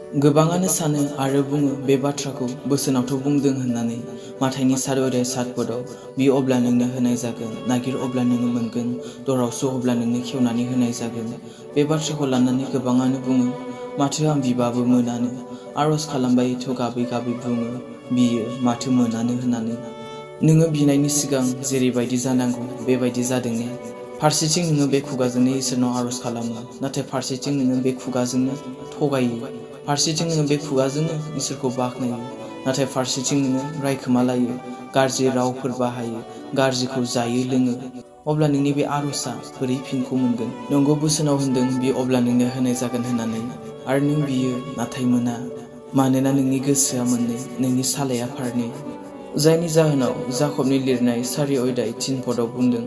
गोबाङानो सानो आरो बुङो बे बाथ्राखौ बोसोनावथ' बुंदों होननानै माथाइनि 7 पदआव बि अब्ला नोंनो होनाय जागोन, नागिर अब्ला नोङो मोनगोन, दरावसो अब्ला नोंनो खेवनानै होनाय जागोन। बे बाथ्राखौ लानानै गोबाङानो बुङो माथो आं बिबाबो मोनानो, आरज खालामबायथ' गाबै गाबै बुङो बियो माथो मोनानो होननानै। नोङो बिनायनि सिगां जेरैबायदि जानांगौ बेबायदि जादों ने? फारसेथिं नोङो बे खुगाजोंनो इसोरनाव आरज खालामो, नाथाय फारसेथिं नोङो बे खुगाजोंनो थगायो। फारसेथिं नोङो बे खुगाजोंनो इसोरखौ बाख्नायो, नाथाय फारसेथिं नोङो रायखोमालायो, गाज्रि रावफोर बाहायो, गाज्रिखौ जायो लोङो। अब्ला नोंनि बे आरजआ बोरै फिनखौ मोनगोन? नंगौ बोसोनाव होनदों बि अब्ला नोंनो होनाय जागोन होननानै, आरो नों बियो नाथाय मोना, मानोना नोंनि गोसोआ मोननै, नोंनि सालाया फारनै। जायनि जाहोनाव जाकबनि लिरनाय 4:3 पदआव बुंदों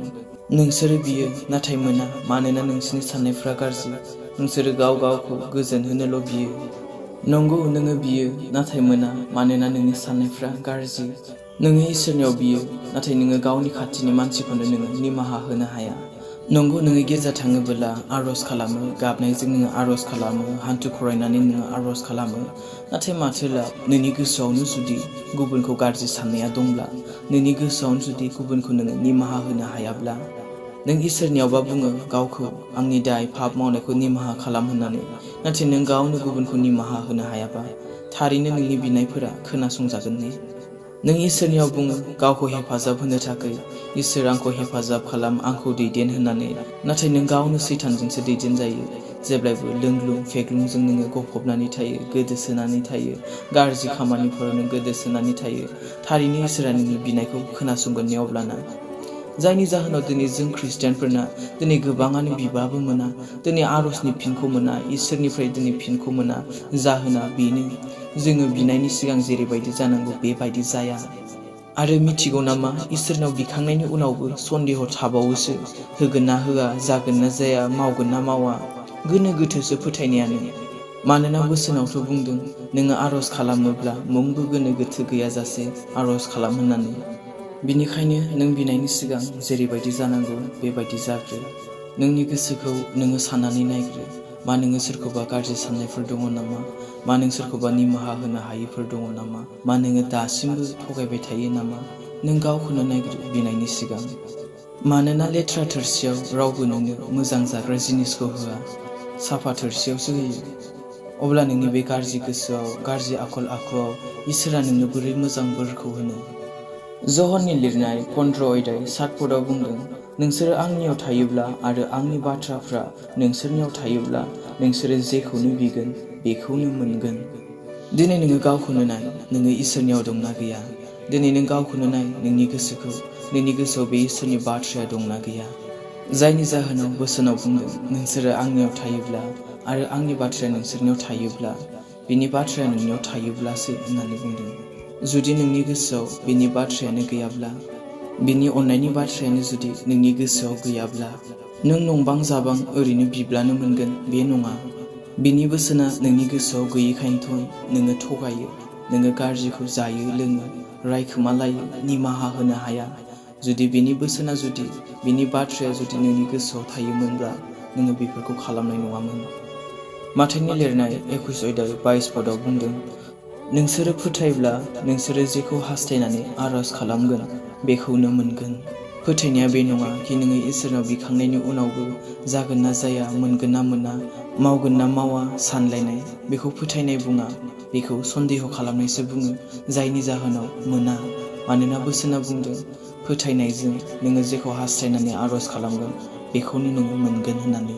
नोंसोरो बियो नाथाय मोना, मानोना नोंसोरनि साननायफ्रा गाज्रि, नोंसोरो गाव गावखौ गोजोन होनोल' बियो। नंगौ नोङो बियो नाथाय मोना, मानोना नोंनि साननायफ्रा गाज्रि। नोङो इसोरनियाव बियो, नाथाय नोङो गावनि खाथिनि मानसिखौनो नोङो निमाहा होनो हाया। नंगौ नोङो गिर्जा थाङोबोला आरज खालामो, गाबनायजों नोङो आरज खालामो, हान्थु खरायनानै नोङो आरज खालामो, नाथाय माथो लाब नोंनि गोसोआवनो जुदि गुबुनखौ गाज्रि साननाया दंब्ला, नोंनि गोसोआवनो जुदि गुबुनखौ नोङो निमाहा होनो हायाब्ला, नों इसोरनियावबा बुङो गावखौ आंनि दाय पाप मावनायखौ निमाहा खालाम होननानै, नाथाय नों गावनो गुबुनखौ निमाहा होनो हायाबा थारैनो नोंनि बिनायफोरा खोनासंजागोन ने? नों इसोरनियाव बुङो गावखौ हेफाजाब होनो थाखाय, इसोर आंखौ हेफाजाब खालाम, आंखौ दैदेन होननानै, नाथाय नों गावनो सैतानजोंसो दैदेन जायो। जेब्लायबो लोंलुं फेग्लुंजों नोङो गफबनानै थायो, गोदोसोनानै थायो, गाज्रि खामानिफोराव नों गोदोसोनानै थायो। थारैनो इसोरा नोंनि बिनायखौ खोनासंगोन ने अब्लाना? जायनि जाहोनाव दिनै जों खृष्टियानफोरना दिनै गोबाङानो बिबाबो मोना, दिनै आरजनि फिनखौ मोना, इसोरनिफ्राय दिनै फिनखौ मोना। जाहोना बेनो जोङो बिनायनि सिगां जेरैबायदि जानांगौ बेबायदि जाया। आरो मिथिगौ नामा, इसोरनाव बिखांनायनि उनावबो सन्देह थाबावोसो, होगोन ना होआ, जागोन ना जाया, मावगोन ना मावा, गोनो गोथोसो फोथायनायानो। मानोना बोसोनावथ' बुंदों नोङो आरज खालामोब्ला मुंबो गोनो गोथो गैयाजासे आरज खालाम होननानै। बिनिखायनो नों बिनायनि सिगां जेरैबायदि जानांगौ बेबायदि जाग्रो। नोंनि गोसोखौ नोङो साननानै नायग्रो, मा नोङो सोरखौबा गाज्रि साननायफोर दङ नामा? मा नों सोरखौबा निमाहा होनो हायैफोर दङ नामा? मा नोङो दासिमबो थगायबाय थायो नामा? नों गावखौनो नायग्रो बिनायनि सिगां। मानोना लेथ्रा थोरसियाव रावबो नोंनो मोजां जाग्रा जिनिसखौ होआ, साफा थोरसियावसो होयो। अब्ला नोंनि बे गाज्रि गोसोआव, गाज्रि आखल आखुआव इसोरा नोंनो बोरै मोजां बोरखौ होनो? ज'हननि लिरनाय 15:7 पदआव बुंदों नोंसोरो आंनियाव थायोब्ला आरो आंनि बाथ्राफ्रा नोंसोरनियाव थायोब्ला नोंसोरो जेखौनो बिगोन बेखौनो मोनगोन। दिनै नोङो गावखौनो नाय, नोङो इसोरनियाव दंना गैया? दिनै नों गावखौनो नाय नोंनि गोसोखौ, नोंनि गोसोआव बे इसोरनि बाथ्राया दंना गैया? जायनि जाहोनाव बोसोनाव बुंदों नोंसोरो आंनियाव थायोब्ला आरो आंनि बाथ्राया नोंसोरनियाव थायोब्ला, बिनि बाथ्राया नोंनियाव थायोब्लासो होननानै बुंदों। जुदि नोंनि गोसोआव बिनि बाथ्रायानो गैयाब्ला, बिनि अननायनि बाथ्रायानो जुदि नोंनि गोसोआव गैयाब्ला, नों नंबां जाबां ओरैनो बिब्लानो मोनगोन बे नङा। बिनि बोसोना नोंनि गोसोआव गैयैखायनोथ' नोङो थगायो, नोङो गाज्रिखौ जायो लोङो, रायखोमालायो, निमाहा होनो हाया। जुदि बिनि बोसोना, जुदि बिनि बाथ्राया जुदि नोंनि गोसोआव थायोमोनब्ला नोङो बेफोरखौ खालामनाय नङामोन। माथाइनि लिरनाय 21:22 पदआव बुंदों नोंसोरो फोथायब्ला नोंसोरो जेखौ हास्थायनानै आरज खालामगोन बेखौनो मोनगोन। फोथायनाया बे नङा कि नोङो इसोरनाव बिखांनायनि उनावबो जागोन ना जाया, मोनगोन ना मोना, मावगोन ना मावा सानलायनाय, बेखौ फोथायनाय बुङा, बेखौ सन्देह खालामनायसो बुङो। जायनि जाहोनाव मोना, मानोना बोसोना बुंदों फोथायनायजों नोङो जेखौ हास्थायनानै आरज खालामगोन बेखौनो नोङो मोनगोन होननानै।